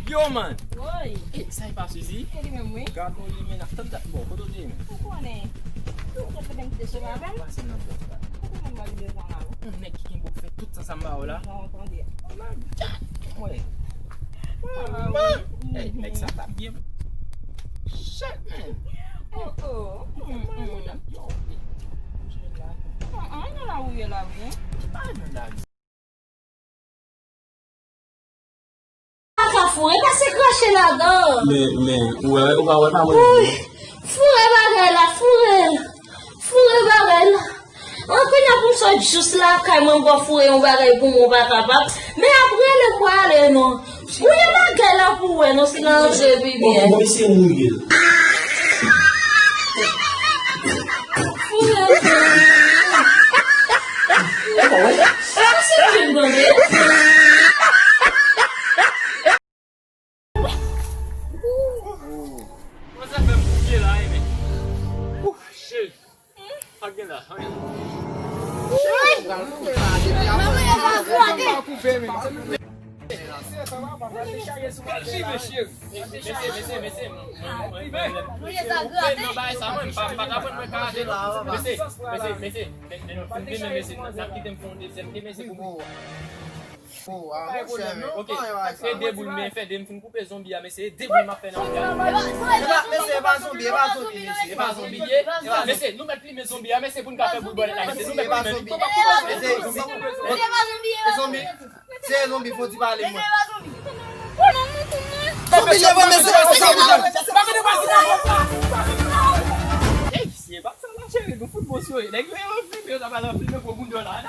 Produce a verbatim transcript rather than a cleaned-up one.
Yo, man! Woy! Ey, sa e pa Suzy? Se li menm, wi. Gad yon limena. Tann dat, bon, kote w te ye menm? Ou konnen. Ou konnen m te sove avè l? Pase nan bòs la. Ou konnen m ap devan la, wi. Yon nèg ki gen pou fè tout sa sa m ba w la. Non, tande. Oh my God! Mwen. Manman! Ey, nèg sa t ap byen. Shit, man! Oh, oh. Yo, ey. An, an, nan lari w ye la, wi. Pa nan lari. Paka foure, pase krache ladan. Men, men, ou wè, ou pa wè pa mwen. Woy, foure bagay la, foure l. Foure bagay la. An, kounye a pou m sot jous lakay mwen, m ba w foure yon bagay pou mwen, ou pa kapab. Men apre lè pou ale non. Ou gen bagay la pou wè non, si nan anje pi byen. Bon, bon, mesye mouye l. Foure l. E bon, wi. Sa se pi m tande. Kòman sa fè m koupe la, e men? Ouf, shit. Sa k gen la? Anyen. Mesye, mesye, mesye, mesye, mwen, mwen, mwen, mwen, mwen, mwen, nan bagay sa, mwen, m pa, m pa ka pran mwen ka ale. Mesye, mesye, mesye, men, men, men, men, mesye, n ap kite m fè yon dezyèm, e mesye, pou mwen. Oh, ah, monchè, men. Ok, fè de boul, men fè de, m fin koupe zonbi a, mesye, de boul m ap fè nan. E pa, mesye, e pa zonbi, e pa zonbi, mesye. E pa zonbi, e pa zonbi. Mesye, nou mèt plimen zonbi a, mesye, pou n ka fè boul bòlèt la, mesye, nou mèt plimen li. Mesye, e zonbi. Se zonbi, fò di pale mwen. Zonbi devan, mesye, pa sa pou fè. Ey, mesye, pa sa la, cheri, nou fout bon sou yo. Nèg yo, yo filme, yo ta pral filme gwo boul yo la.